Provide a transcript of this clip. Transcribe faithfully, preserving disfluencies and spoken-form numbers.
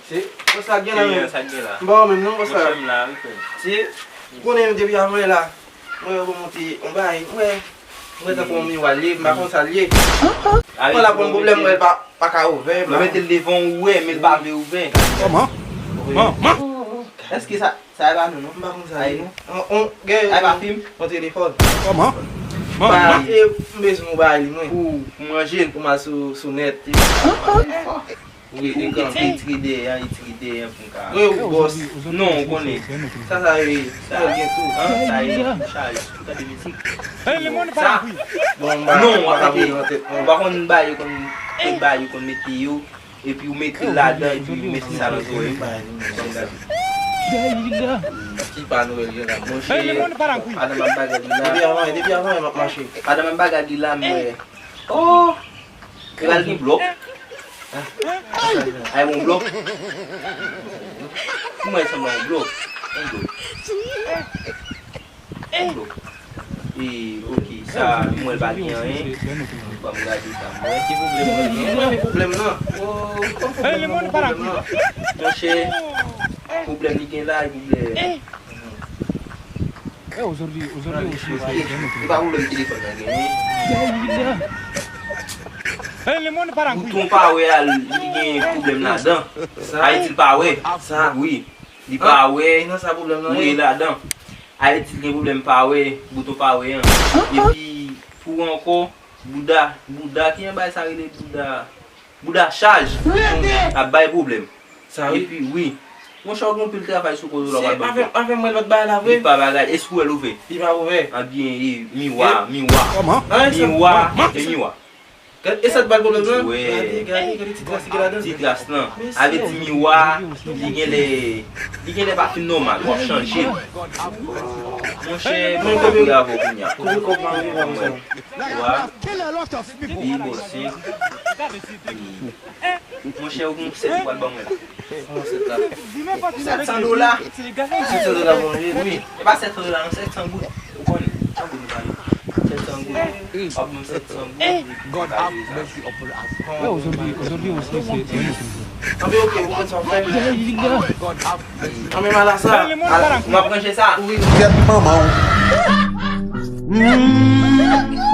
Se, konsa gen la menm. Sa gen la. M pa wè menm non, konsa. Monchè, m la, wi, frè m. Se, ou konnen depi avan la. Mwen, yo monte, on bagay, mwen, mwen tankou on miwa l ye, m pa konn sa l ye. Mwen la pou m pwoblèm, mwen, pa, pa ka ouvè. Mwen mete l devan ou, wè, men l pa vle ouvè. Kòman? Kòman? Èske sa, sa e pa nou, non? M pa konn sa l ye. On, on, gen, a, e pa fim? On telefòn. Kòman? Ba, e, m bezwen on bagay li, mwen. Pou, pou manje l? Pou m al sou, sou nèt. Wi, li kanpe, li tire dèyè, li tire dèyè pou m ka. Wi, ou bòs. Non, ou konnen. Sa, sa, wi. Sa, sa gen tou. An, sa, e, chaj. Ou tande mizik? Sa. Bon, m pa, non, m pa konn, ou pa konn bagay yo konn, tout bagay yo konn mete yo, epi ou mete l ladan, epi ou mete sa nan zòrèy ou. Ban m gade. Ki pa Nwèl gen la, monchè. Pandan m ap bagay li la. Depi avan, depi avan, m ap mache. Pandan m ap bagay li la, m wè. Oh! Pral gen blòk. Ay, bon blòk. Pou mwen, sanble yon blòk. Yon blòk. Yon blòk. E, ok, sa, mwen pa gen anyen. Ban m gade sa, mwen. Ki pwoblèm mwen gen? Mwen, men pwoblèm nan. Oh, pwoblèm nan, pwoblèm nan. Monchè, pwoblèm li gen la, pwoblèm. E pa pwoblèm telefòn nan genyen. Bouton pawè a, li gen pwoblèm ladan. Sa vle di l pawè. Sa. Wi. Li pawè. Nan sa pwoblèm nan ye? Wi, ladan. Sa vle di l gen pwoblèm pawè, bouton pawè an. Epi, pou ankò, bouda, bouda, ki jan bagay sa rele bouda? Bouda chaj ap bay pwoblèm. Sa wi. Epi, wi. Monchè, ou gen anpil travay sou kò w la, w ap ban m. Avè, avè mwen lòt bagay la vre. Li pa bagay. Èske w wè l ouvè? Li pa ouvè. Anbyen, e, miwa, miwa. Kòman? Miwa, e miwa. Gad, e sa t ba l pwoblèm nan? Wi. Gade, gade, gade ti tras ki gen ladan. Ti tras lan. Avè di miwa, li genlè, li genlè pa fin nòmal. W ap chanje l. Monchè, mwen pa vle avè w kounye a. Kote kòb mwen rive avè w sa? Twa, pi bon, senk. Monchè, ou gon sèt ou pral ban mwen la. Sèt san dola. Sèt san dola, bon, wi. E pa sèt san dola, non, sèt san goud. Ou konnen, an goud nou pale. Sèt san goud. W ap ban m sèt san goud. Anben, ok, ou konn sa w fè. Anben, m al a sa. M ap ranje sa. Wi. Kèt manman w.